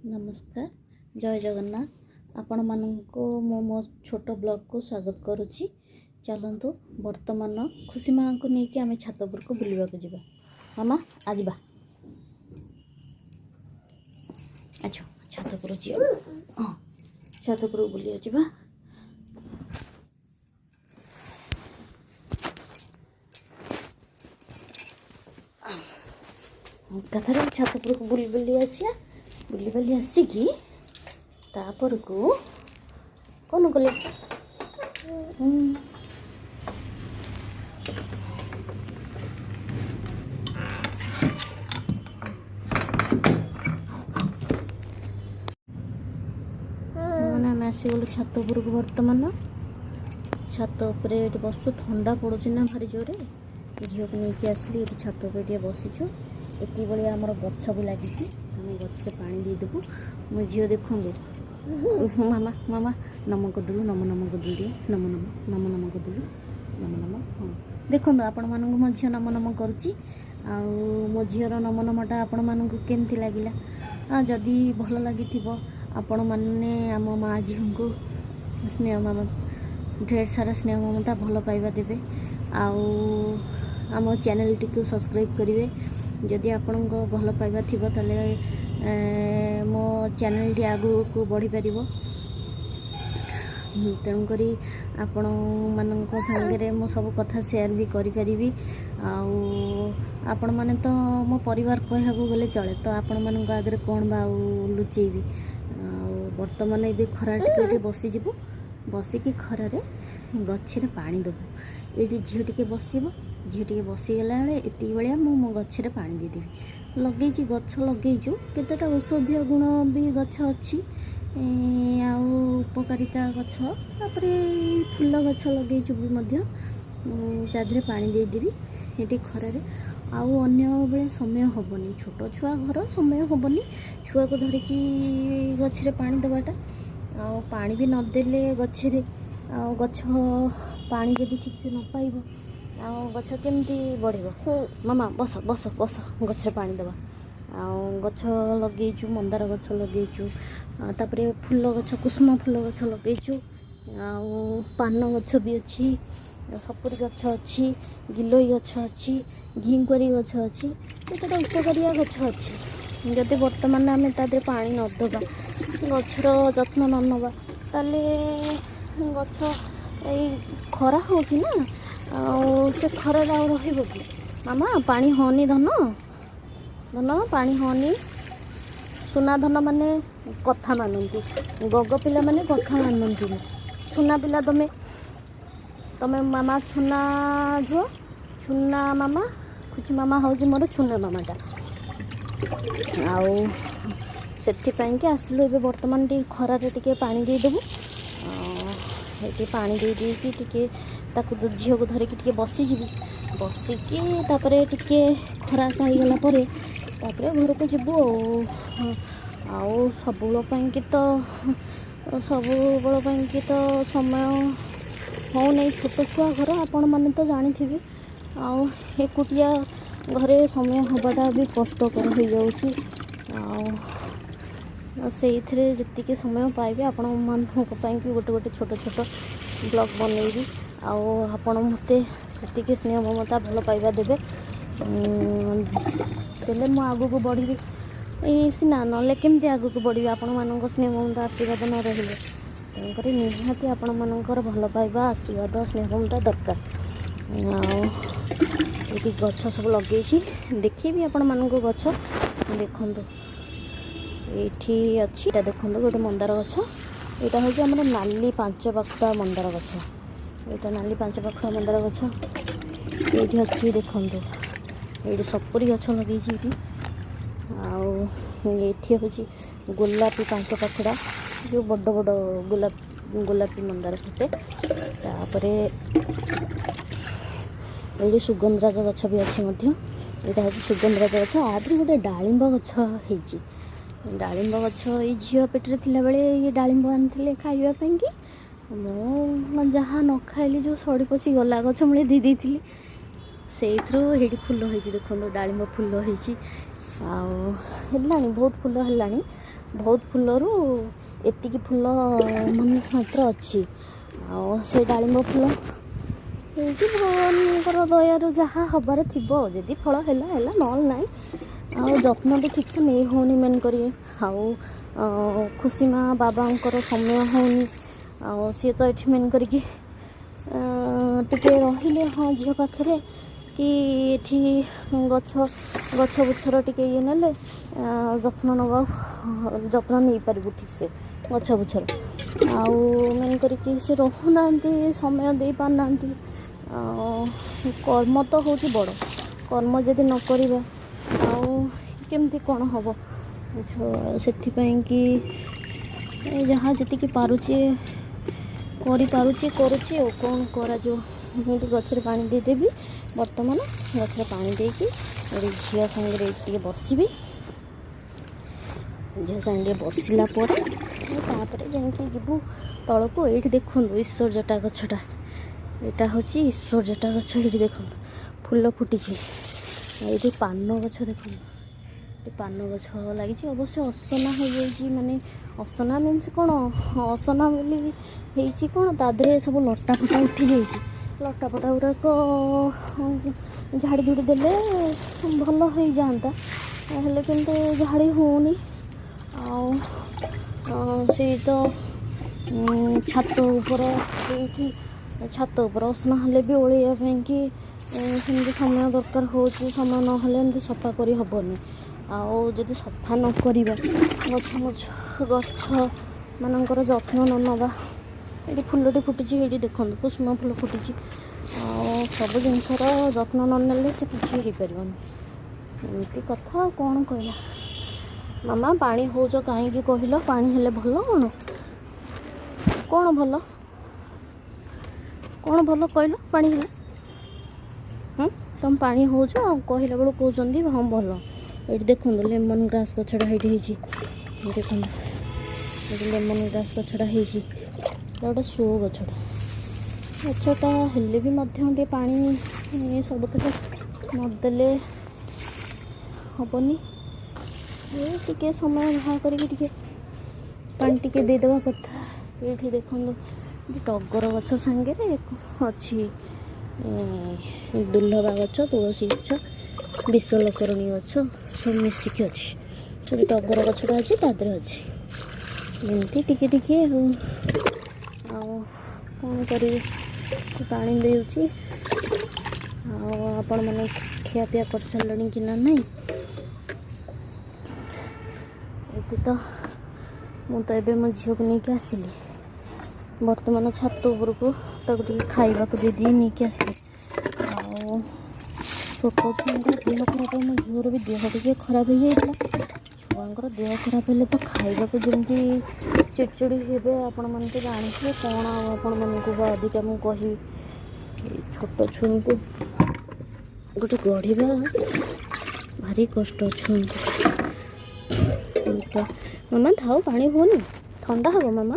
ନମସ୍କାର, ଜୟ ଜଗନ୍ନାଥ। ଆପଣମାନଙ୍କୁ ମୁଁ ମୋ ଛୋଟ ବ୍ଲଗ୍କୁ ସ୍ୱାଗତ କରୁଛି। ଚାଲନ୍ତୁ, ବର୍ତ୍ତମାନ ଖୁସି ମାଆଙ୍କୁ ନେଇକି ଆମେ ଛାତ ଉପରକୁ ବୁଲିବାକୁ ଯିବା। ମାମା, ଆ ଯିବା। ଆଚ୍ଛା, ଛାତ ଉପରକୁ ଯିବା। ହଁ, ଛାତ ଉପରକୁ ବୁଲିବାକୁ ଯିବା। ଏକାଥରେ ଛାତ ଉପରକୁ ବୁଲି ବୁଲି ଆସିବା। ବୁଲି ବୁଲି ଆସିକି ତାପରକୁ କ'ଣ କଲେ? ମାନେ ଆମେ ଆସିଗଲୁ ଛାତ ଉପରକୁ। ବର୍ତ୍ତମାନ ଛାତ ଉପରେ ଏଠି ବସୁଛୁ। ଥଣ୍ଡା ପଡ଼ୁଛି ନା ଭାରି ଜୋରେ। ଝିଅକୁ ନେଇକି ଆସିଲି, ଏଠି ଛାତ ଉପରେ ଟିକେ ବସିଛୁ। ଏତିକି ଭଳିଆ ଆମର ଗଛ ବି ଲାଗିଛି। ଆମେ ଗଛରେ ପାଣି ଦେଇଦେବୁ। ମୋ ଝିଅ ଦେଖନ୍ତୁ। ମାମା, ମାମା, ନମ କରିଦେଲୁ। ନମ ନମ କରିଦେଲୁ ଟିକେ। ନମ ନମ, ନମ ନମ କରିଦେଲୁ। ନମ ନମ। ହଁ, ଦେଖନ୍ତୁ, ଆପଣମାନଙ୍କୁ ମୋ ଝିଅ ନମ ନମ କରୁଛି। ଆଉ ମୋ ଝିଅର ନମ ନମଟା ଆପଣମାନଙ୍କୁ କେମିତି ଲାଗିଲା? ଯଦି ଭଲ ଲାଗିଥିବ, ଆପଣମାନେ ଆମ ମା ଝିଅଙ୍କୁ ସ୍ନେହ ମାମା ଢେର ସାରା ସ୍ନେହ ମମତା ଭଲ ପାଇବା ଦେବେ ଆଉ ଆମ ଚ୍ୟାନେଲଟିକୁ ସବସ୍କ୍ରାଇବ୍ କରିବେ। ଯଦି ଆପଣଙ୍କ ଭଲ ପାଇବା ଥିବ, ତାହେଲେ ମୋ ଚ୍ୟାନେଲଟି ଆଗକୁ ବଢ଼ିପାରିବ। ତେଣୁକରି ଆପଣମାନଙ୍କ ସାଙ୍ଗରେ ମୁଁ ସବୁ କଥା ସେୟାର ବି କରିପାରିବି। ଆଉ ଆପଣମାନେ ତ ମୋ ପରିବାର କହିବାକୁ ଗଲେ ଚଳେ, ତ ଆପଣମାନଙ୍କ ଆଗରେ କ'ଣ ବା ଆଉ ଲୁଚେଇବି? ଆଉ ବର୍ତ୍ତମାନ ଏବେ ଖରା ଟିକେ ଟିକେ ବସିଯିବୁ। ବସିକି ଖରାରେ ଗଛରେ ପାଣି ଦେବୁ। ଏଇଠି ଝିଅ ଟିକେ ବସିବ। ଝିଅ ଟିକେ ବସିଗଲା ବେଳେ ଏତିକି ଭଳିଆ ମୁଁ ମୋ ଗଛରେ ପାଣି ଦେଇଦେବି। ଲଗେଇଛି ଗଛ, ଲଗେଇଛୁ କେତେଟା ଔଷଧୀୟ ଗୁଣ ବି ଗଛ ଅଛି ଆଉ ଉପକାରିତା ଗଛ। ତାପରେ ଫୁଲ ଗଛ ଲଗେଇଛୁ ବି ମଧ୍ୟ। ତା ଦେହରେ ପାଣି ଦେଇଦେବି ଏଠି ଖରାରେ। ଆଉ ଅନ୍ୟ ବେଳେ ସମୟ ହେବନି। ଛୋଟ ଛୁଆ ଘର, ସମୟ ହେବନି ଛୁଆକୁ ଧରିକି ଗଛରେ ପାଣି ଦେବାଟା। ଆଉ ପାଣି ବି ନଦେଲେ ଗଛରେ, ଆଉ ଗଛ ପାଣି ଯଦି ଠିକ୍ସେ ନ ପାଇବ, ଆଉ ଗଛ କେମିତି ବଢ଼ିବ? ମାମା, ବସ ବସ ବସ, ଗଛରେ ପାଣି ଦେବା। ଆଉ ଗଛ ଲଗେଇଛୁ, ମନ୍ଦାର ଗଛ ଲଗେଇଛୁ, ତାପରେ ଫୁଲ ଗଛ, କୁସୁମ ଫୁଲ ଗଛ ଲଗେଇଛୁ। ଆଉ ପାନ ଗଛ ବି ଅଛି, ସପୁରୀ ଗଛ ଅଛି, ଗିଲୋଇ ଗଛ ଅଛି, ଘିକୁଆଁରୀ ଗଛ ଅଛି। କେତେଟା ଉପକାରିଆ ଗଛ ଅଛି। ଯଦି ବର୍ତ୍ତମାନ ଆମେ ତା ଦେହରେ ପାଣି ନ ଦେବା, ଗଛର ଯତ୍ନ ନ ନେବା, ତାହେଲେ ଗଛ ଏଇ ଖରା ହେଉଛି ନା, ଆଉ ସେ ଖରାରେ ଆଉ ରହିବ କି? ମାମା, ପାଣି ହଅନି। ଧନ, ଧନ, ପାଣି ହଅନି। ସୁନା ଧନ ମାନେ କଥା ମାନନ୍ତି। ଗଗ ପିଲାମାନେ କଥା ମାନନ୍ତିନି। ସୁନା ପିଲା ତମେ, ତମେ ମାମା ଛୁନା ଝୁଅ, ଛୁନା ମାମା। ଖୁଚି ମାମା ହେଉଛି ମୋର ଛୁନା ମାମାଟା। ଆଉ ସେଥିପାଇଁକି ଆସିଲୁ। ଏବେ ବର୍ତ୍ତମାନ ଟିକେ ଖରାରେ ଟିକେ ପାଣି ଦେଇଦେବୁ। ଏଠି ପାଣି ଦେଇ ଦେଇକି ଟିକେ ତାକୁ ଝିଅକୁ ଧରିକି ଟିକେ ବସିଯିବି। ବସିକି ତାପରେ ଟିକେ ଖରା ହେଇଗଲା ପରେ ତାପରେ ଘରକୁ ଯିବୁ। ଆଉ ଆଉ ସବୁବେଳ ପାଇଁକି ତ ସମୟ ହେଉନାହିଁ। ଛୋଟ ଛୁଆ ଘର, ଆପଣମାନେ ତ ଜାଣିଥିବେ। ଆଉ ଏକୁଟିଆ ଘରେ ସମୟ ହେବାଟା ବି କଷ୍ଟକର ହେଇଯାଉଛି। ଆଉ ସେଇଥିରେ ଯେତିକି ସମୟ ପାଇବି, ଆପଣମାନଙ୍କ ପାଇଁକି ଗୋଟେ ଗୋଟେ ଛୋଟ ଛୋଟ ବ୍ଲଗ୍ ବନେଇବି। ଆଉ ଆପଣ ମୋତେ ସେତିକି ସ୍ନେହ ମମତା ଭଲ ପାଇବା ଦେବେ, ଦେଲେ ମୁଁ ଆଗକୁ ବଢ଼ିବି ଏଇ ସିନା, ନହେଲେ କେମିତି ଆଗକୁ ବଢ଼ିବି ଆପଣମାନଙ୍କ ସ୍ନେହ ମମତା ଆଶୀର୍ବାଦ ନ ରହିଲେ? ତେଣୁକରି ନିହାତି ଆପଣମାନଙ୍କର ଭଲ ପାଇବା, ଆଶୀର୍ବାଦ, ସ୍ନେହ ମମତା ଦରକାର। ଆଉ ଏଇଠି ଗଛ ସବୁ ଲଗେଇଛି, ଦେଖିବି ଆପଣମାନଙ୍କୁ ଗଛ। ଦେଖନ୍ତୁ, ଏଇଠି ଅଛି। ଏଇଟା ଦେଖନ୍ତୁ, ଗୋଟେ ମନ୍ଦାର ଗଛ। ଏଇଟା ହେଉଛି ଆମର ନାଲି ପାଞ୍ଚ ପାଖୁଡ଼ା ମନ୍ଦାର ଗଛ। ଏଇଟା ନାଲି ପାଞ୍ଚ ପାଖୁଡ଼ା ମନ୍ଦାର ଗଛ ଏଇଠି ଅଛି। ଦେଖନ୍ତୁ, ଏଇଠି ସପୁରୀ ଗଛ ଲଗେଇଛି ଏଇଠି। ଆଉ ଏଇଠି ହେଉଛି ଗୋଲାପୀ ପାଞ୍ଚ ପାଖୁଡ଼ା, ଯେଉଁ ବଡ଼ ବଡ଼ ଗୋଲାପ, ଗୋଲାପୀ ମନ୍ଦାର ଫୁଟେ। ତାପରେ ଏଇଠି ସୁଗନ୍ଧରାଜ ଗଛ ବି ଅଛି ମଧ୍ୟ। ଏଇଟା ହେଉଛି ସୁଗନ୍ଧରାଜ ଗଛ। ଆପରେ ଗୋଟେ ଡାଳିମ୍ବ ଗଛ ହେଇଛି। ଡାଳିମ୍ବ ଗଛ ଏଇ ଝିଅ ପେଟରେ ଥିଲାବେଳେ ଇଏ ଡାଳିମ୍ବ ଆଣିଥିଲେ ଖାଇବା ପାଇଁକି। ମୁଁ ଯାହା ନ ଖାଇଲି, ଯେଉଁ ସଢ଼ି ପଚି ଗଲା, ଗଛ ମୂଳେ ଦେଇ ଦେଇଥିଲି। ସେଇଥିରୁ ହେଇଠି ଫୁଲ ହେଇଛି। ଦେଖନ୍ତୁ, ଡାଳିମ୍ବ ଫୁଲ ହେଇଛି ଆଉ ହେଲାଣି, ବହୁତ ଫୁଲ ହେଲାଣି। ବହୁତ ଫୁଲରୁ ଏତିକି ଫୁଲ ମାନେ ମାତ୍ର ଅଛି। ଆଉ ସେ ଡାଳିମ୍ବ ଫୁଲ ହେଇଛି, ଭଗବାନଙ୍କର ଦୟାରୁ ଯାହା ହେବାର ଥିବ, ଯଦି ଫଳ ହେଲା ହେଲା, ନହେଲେ ନାହିଁ। ଆଉ ଯତ୍ନ ବି ଠିକ୍ସେ ନେଇ ହେଉନି ମେନ୍ କରି। ଆଉ ଖୁସି ମା ବାବାଙ୍କର ସମୟ ହେଉନି। ଆଉ ସିଏ ତ ଏଠି ମେନ୍ କରିକି ଟିକେ ରହିଲେ, ହଁ, ଝିଅ ପାଖରେ କି ଏଠି ଗଛ ଗଛ ବୁଛର ଟିକେ ଇଏ ନେଲେ, ଯତ୍ନ ନେବା, ଯତ୍ନ ନେଇପାରିବୁ ଠିକ୍ସେ ଗଛ ବୁଛର। ଆଉ ମେନ୍ କରିକି ସେ ରହୁନାହାନ୍ତି, ସମୟ ଦେଇପାରୁନାହାନ୍ତି। ଆଉ କର୍ମ ତ ହେଉଛି ବଡ଼। କର୍ମ ଯଦି ନ କରିବା, ଆଉ କେମିତି କ'ଣ ହେବ? ସେଥିପାଇଁ କି ଯାହା ଯେତିକି ପାରୁଛି, କରିପାରୁଛି, କରୁଛି। ଆଉ କ'ଣ କରାଯିବ? ମୁଁ ଏଠି ଗଛରେ ପାଣି ଦେଇଦେବି। ବର୍ତ୍ତମାନ ଗଛରେ ପାଣି ଦେଇକି ଏଠି ଝିଅ ସାଙ୍ଗରେ ଏଇଠି ଟିକେ ବସିବି। ଝିଅ ସାଙ୍ଗେ ଟିକେ ବସିଲା ପରେ ତାପରେ ଯାଇକି ଯିବୁ ତଳକୁ। ଏଇଠି ଦେଖନ୍ତୁ, ଈଶ୍ୱର ଜଟା ଗଛଟା। ଏଇଟା ହେଉଛି ଈଶ୍ୱର ଜଟା ଗଛ। ଏଇଠି ଦେଖନ୍ତୁ, ଫୁଲ ଫୁଟିଛି। ଆଉ ଏଇଠି ପାନ ଗଛ ଦେଖନ୍ତୁ, ଏଠି ପାନ ଗଛ ଲାଗିଛି। ଅବଶ୍ୟ ଅସନା ହେଇଯାଇଛି। ମାନେ ଅସନା ମିନ୍ସ କ'ଣ? ଅସନା ବୋଲି ହେଇଛି କ'ଣ, ତା ଦେହରେ ସବୁ ଲଟା ଫଟା ଉଠି ଯାଇଛି। ଲଟା ଫଟା ଗୁଡ଼ାକ ଝାଡ଼ି ଝୁଡ଼ି ଦେଲେ ଭଲ ହେଇଯାଆନ୍ତା, ହେଲେ କିନ୍ତୁ ଝାଡ଼ି ହେଉନି। ଆଉ ସେଇ ତ ଛାତ ଉପର, ଏଇଠି ଛାତ ଉପର ଅସନା ହେଲେ ବି ଓଳେଇବା ପାଇଁକି ସେମିତି ସମୟ ଦରକାର ହେଉଛି। ସମୟ ନହେଲେ ଏମିତି ସଫା କରି ହେବନି। ଆଉ ଯଦି ସଫା ନ କରିବା, ଗଛ ଗଛ ଗଛମାନଙ୍କର ଯତ୍ନ ନ ନେବା। ଏଇଠି ଫୁଲଟି ଫୁଟିଛି। ଏଇଠି ଦେଖନ୍ତୁ, କୁସୁମ ଫୁଲ ଫୁଟିଛି। ଆଉ ସବୁ ଜିନିଷର ଯତ୍ନ ନ ନେଲେ ସେ କିଛି ହେଇପାରିବନି। ଏମିତି କଥା, ଆଉ କ'ଣ କହିଲା ମାମା? ପାଣି ହେଉଛ କାହିଁକି କହିଲ? ପାଣି ହେଲେ ଭଲ କ'ଣ? କ'ଣ ଭଲ? କ'ଣ ଭଲ କହିଲ ପାଣି ହେଲେ? ହଁ, ତମେ ପାଣି ହେଉଛ ଆଉ କହିଲା ବେଳକୁ କହୁଛନ୍ତି ହଁ ଭଲ। ଏଇଠି ଦେଖନ୍ତୁ, ଲେମନ୍ ଗ୍ରାସ୍ ଗଛଟା ଏଇଠି ହେଇଛି। ଦେଖନ୍ତୁ, ଏଇଠି ଲେମନ୍ ଗ୍ରାସ୍ ଗଛଟା ହେଇଛି। ଏଇଟା ଗୋଟେ ଶୋ ଗଛଟା। ଗଛଟା ହେଲେ ବି ମଧ୍ୟ ଟିକେ ପାଣି ସବୁଥିରେ ନଦେଲେ ହେବନି। ଏ ଟିକେ ସମୟ ବାହାର କରିକି ଟିକେ ପାଣି ଟିକେ ଦେଇଦେବା କଥା। ଏଇଠି ଦେଖନ୍ତୁ, ଏଠି ଟଗର ଗଛ ସାଙ୍ଗରେ ଅଛି ଦୁର୍ଲଭା ଗଛ, ତୁଳସୀ ଗଛ, ବିଶଲ୍ୟକରଣୀ ଗଛ ସବୁ ମିଶିକି ଅଛି। ସେଠି ଟଗର ଗଛଟା ଅଛି, ତା ଦେହରେ ଅଛି। ଏମିତି ଟିକେ ଟିକେ। ଆଉ ଆଉ କ'ଣ କରିବି? ପାଣି ଦେଉଛି। ଆଉ ଆପଣମାନେ ଖିଆପିଆ କରିସାରିଲେଣି କି ନା ନାହିଁ? ଏଠି ତ ମୁଁ ତ ଏବେ ମୋ ଝିଅକୁ ନେଇକି ଆସିଲି ବର୍ତ୍ତମାନ ଛାତ ଉପରକୁ। ତାକୁ ଟିକେ ଖାଇବାକୁ ଦେଇଦେଇ ନେଇକି ଆସିଲି। ଆଉ ଛୋଟ ଛୁଆଙ୍କର ଦେହ ଖରାପ, ମୋ ଝିଅର ବି ଦେହ ଟିକେ ଖରାପ ହେଇଯାଇଥିଲା। ଛୁଆଙ୍କର ଦେହ ଖରାପ ହେଲେ ତ ଖାଇବାକୁ ଯେମିତି ଚିଡ଼ଚିଡ଼ି ହେବେ, ଆପଣମାନେ ତ ଜାଣିଥିବେ। କ'ଣ ଆଉ ଆପଣମାନଙ୍କୁ ବା ଅଧିକା ମୁଁ କହିବି? ଏଇ ଛୋଟ ଛୁଆଙ୍କୁ ଗୋଟେ ଗଢ଼ିବା ଭାରି କଷ୍ଟ ଛୁଆଙ୍କୁ। ମାମା, ଥାଉ, ପାଣି ହୁଅନି, ଥଣ୍ଡା ହେବ ମାମା।